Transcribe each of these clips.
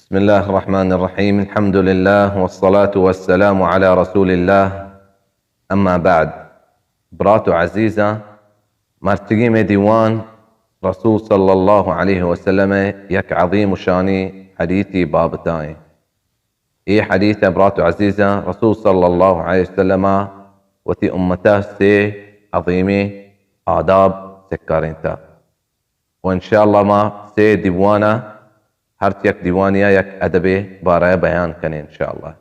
بسم الله الرحمن الرحيم. الحمد لله والصلاة والسلام على رسول الله. أما بعد. برات و عزیزاں، مرچگی میں دیوان رسول صلی اللہ علیہ وسلم یک عظیم شانی حدیثی بابتائیں. اے حدیث، برات و عزیزاں، رسول صلی اللہ علیہ وسلم وتی امتا سے عظیمیں آداب سکارینتا. و انشاءاللہ ما سے دیوانا، ہر یک دیوانیا یک ادبے بارہ بیان کنیں انشاءاللہ.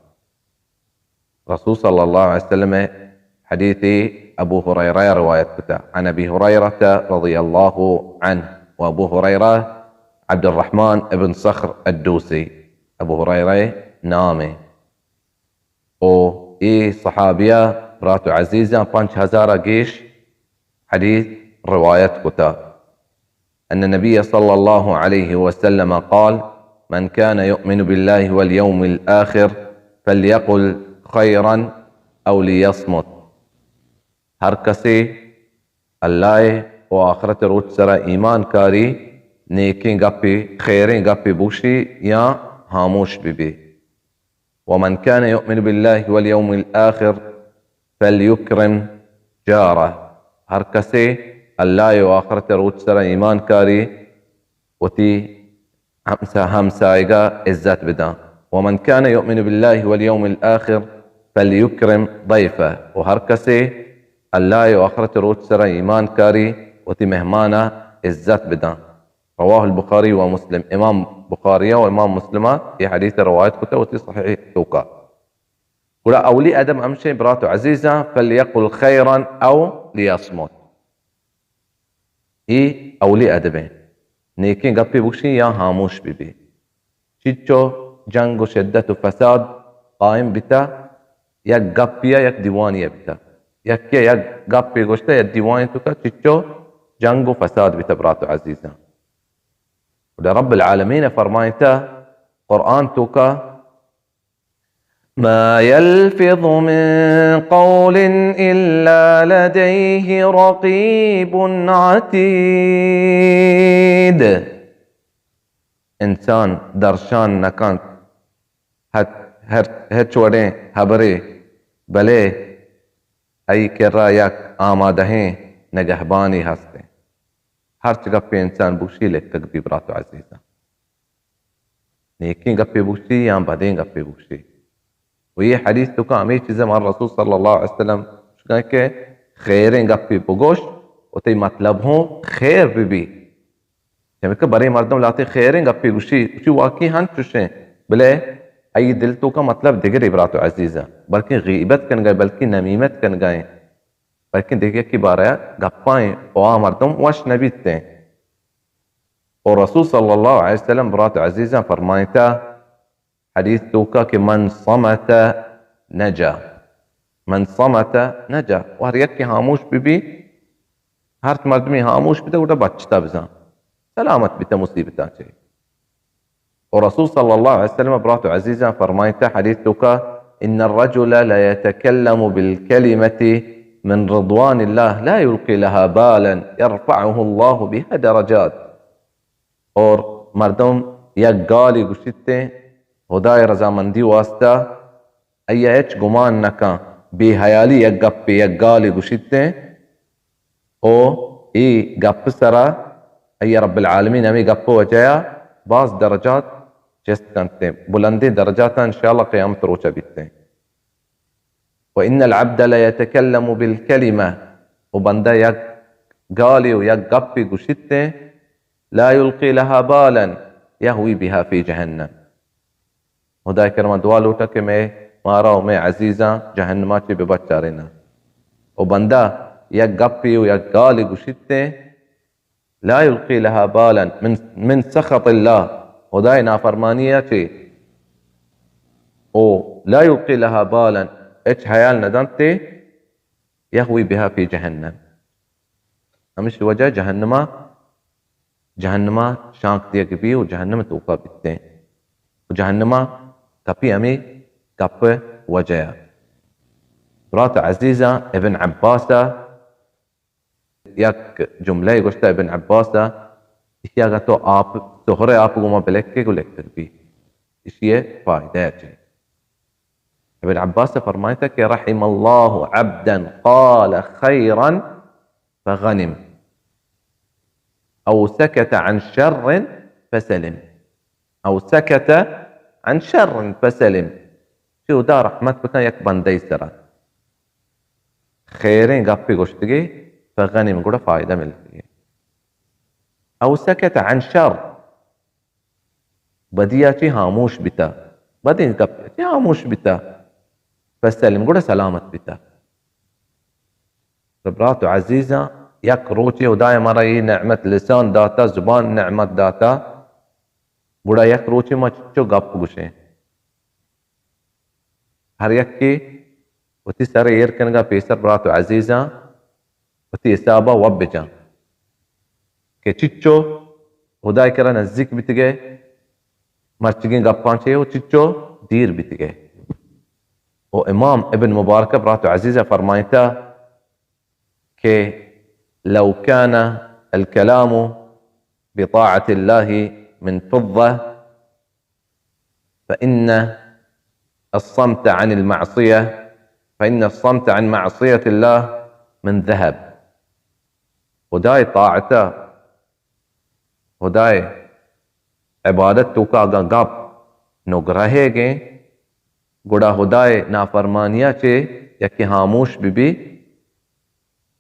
رسول صلی اللہ علیہ وسلم حدیث ابو ہریرہ روایت کتا. عن ابی ہریرہ رضی اللہ عنہ، و ابو ہریرہ عبد الرحمن ابن صخر الدوسی، ابو ہریرہ نام ہے. او اے صحابیہ، برات و عزیزاں، پنچ ہزار گیش حدیث روایت کتا. أن النبي صلى الله عليه وسلم قال: من كان يؤمن بالله واليوم الآخر فليقل خيرا أو ليصمت. ہر کسے اللہ و آخرت روچ سرا ایمان کاری، نیکیں گپے، خیریں گپے بوشی یا ہاموش ببی. ومن كان يؤمن بالله واليوم الآخر فليكرم جاره. ہر کسے اللہ و آخرت روچ سرا ایمان کاری، وتی ہمسا-، ہمسایگا عزت بداں. ومن كان يؤمن بالله واليوم الآخر فليكرم ضيفه. و ہر کسے اللہ و آخرت روچ سرا ایمان کاری، وتی مہمانا عزت بداں. رواه البخاری و مسلم. امام بخاری و امام مسلم اے حدیث روایت کتا وتی صحیح توکا. گڑا اولی ادب ہمشیں، برات و عزیزاں، فلیقل خیرا او لیصمت. ای اولی ادب ہیں. نیکیں گپے بگشی یا ہاموش ببی. چچو جنگ و شدت و فساد قائم بیتا، یک گپیا یک دیوانیا بیتا. یکے یک گپے گوشتا، یک دیوانی توکا چچو جنگ و فساد بیتا، برات و عزیزاں. گڑا رب العالمین فرمائتا قرآن توکا، ما يلفظ من قول إلا لديه رقيب عتيد. انسان درشان نکنت ہچ، ہر، ہچ وڑیں ہبرے، بلے ای کرا یک آمادہیں نگہبانی ہستیں. ہرچ گپے انسان بگشی لکگ بی، برات و عزیزاں. نیکیں گپے بگشی یا بدیں گپے بگشی. و یہ حدیث توکا ہمیں چیزیں مار رسول صلی اللہ علیہ وسلم شکن کہ خیریں گپے بگوش و تی مطلب ہوں خیر ببی. چمیکہ برے مردم لاتے خیریں گپے گوشی، اسی واقعی ہن چوشیں، بلے ای دل توکا مطلب دگرے، برات و عزیزاں، بلکہ غیبت کنگا، بلکہ نمیمت کنگا ہیں، بلکہ دگہ کی بارہ گپائیں و آ مردم وش نبیتیں. و رسول صلی اللہ علیہ وسلم، برات عزیزاں، فرمائتا حدیث توکا کہ من صمت نجا، من صمت نجا، و ہر یک کہ ہاموش ببی، ہر مردمی ہاموش بیتا، گوڑا بچتا بزان، سلامت بیتا مصیبتاں چے. و رسول صلی اللہ علیہ وسلم، برات عزیزاں، فرمائتا حدیث توکا، ان الرجل ليتكلم بالكلمة من رضوان الله لا يلقي لها بالا يرفعه الله بها درجات. اور مردم یک گالی گوشیت، ہدائے رضامندی واسطہ، آئی ء ہچ گمان نہ کن، بے حیالی یک گپے، یک گالے گوشیت، او اے گپ سرا آئی ء رب العالمین ہمے گپ ء وجہ ء باز درجات چست کنت، بلندیں درجات انشاءاللہ قیامت روچ ء بیت. و ان العبد لیتکلم بالکلمہ، و بندہ یک گالے و یک گپے گوشیت، لا یلقی لها بالا یهوی بها فی جهنم. ہدائے کرما دعا لوٹاں کہ مئے، مارا و مئے عزیزاں جہنما چے بہ بچارینا. و بندہ یک گپے و یک گالے گوشیت، لا یلقی لها بالا من، من سخط اللہ، ہدائے نافرمانی ء چے، او لا یلقی لها بالا، اچ حیال ندنت، یهوی بها فی جهنم، ہمش وجہ جہنما، جہنما شانک دیگ بی و جہنم توکا بیتیں و جہنما کپی ہمیں کپ وجہ. برات عزیزاں، ابن عباس یک جملہ گوشتہ، ابن عباس، ایشی اگا تو آپ، سہر آپ گوما بلکے گو لکتگ بی. اشی فائدہ چے؟ ابن عباس فرمائتا کہ رحم اللہ عبدا قال خیرا فغنم، او سکت عن شر فسلم، او سکت عن شر فسلم۔ چہ ہدا رحمت بکن یک بندے سرا، خیریں گپے گوشتگے، فغنم، گڑا فائدہ ملتگے۔ او سکت عن شر، بدیا چی ہاموش بیتا، بدیں گپ چی ہاموش بیتا، فسلم، گڑا سلامت بیتا۔ تو برات و عزیزاں، یک روچے ہدای مارا اے نعمت لسان داتا، زبان نعمت داتا، گڑا یک روچے ما چچو گپ گوشیں۔ ہر یکے وتی سر ایر کنگا پیسر برات و عزیزاں وتی حسابا وب بجاں کہ چچو ہدای کرا نزیک بیتگے، مرچگیں گپاں چے و چچو دیر بیتگے۔ و امام ابن مبارک برات و عزیزاں فرمائتا کہ لو كان الكلام بطاعة الله من فضة فإن الصمت عن المعصية، فإن الصمت عن معصية الله من ذهب۔ ہدائے طاعتا، ہدائے عبادت توکا اگاں گپ نگرہے گیں، گڑا ہدائے نافرمانیا چے یکے ہاموش بہ بی،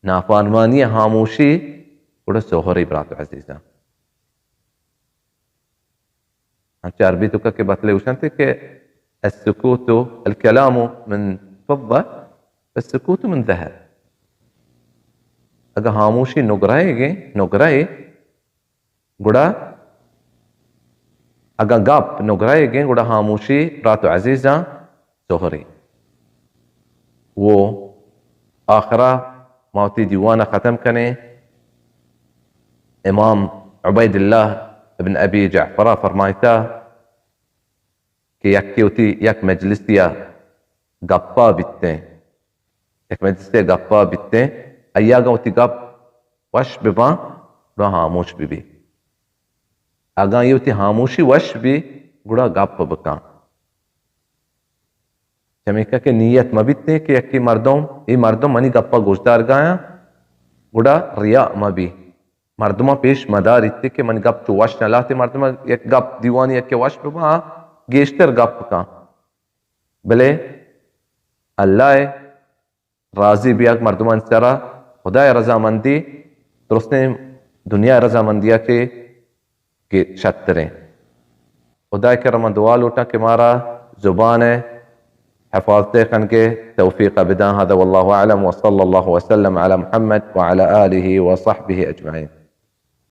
نافرمانی ہاموشی گڑا سہری برات عزیزاں۔ انچہ عربی توکا کہ بتلے گوشنت کہ السکوت، الکلام من فضة، السکوت من ذهب۔ اگاں ہاموشی نگرہے گیں، نگرہے، گڑا اگاں گپ نگرہے گیں، گڑا ہاموشی برات و عزیزاں سہری۔ و آخرا ما وتی دیوان ختم کنیں۔ امام عبید اللہ ابن ابی جعفرا فرمائتا کہ یکے وتی یک مجلسیا گپا بیتیں، یک مجلسیا گپا بیتیں، ایا اگاں وتی گپ وش بباں، گڑا ہاموش ببی۔ اگاں اے وتی ہاموشی وش بی، گڑا گپ بکاں۔ چمیکا کہ نیت مہ بیتیں کہ یکے مردم، اے مردم منی گپا گوشدارگایاں، گڑا ریا مہ بی۔ مردماں پیش مداریت کہ منی گپ چو وش نہ لہتے، مردماں یک گپ دیوانی یکے وش بباں، گیشتر گپ بکاں۔ بلے اللہ راضی بیگ مردمانی سرا، خدائے رضامندی، درستیں دنیا رضامندیا چے کہ شتریں۔ خدائے کرا من دعا لوٹاں کہ مارا زبان حفاظت کنگے توفیق بداں۔ هذا والله أعلم وصلى الله وسلم على محمد وعلى آله وصحبه أجمعين۔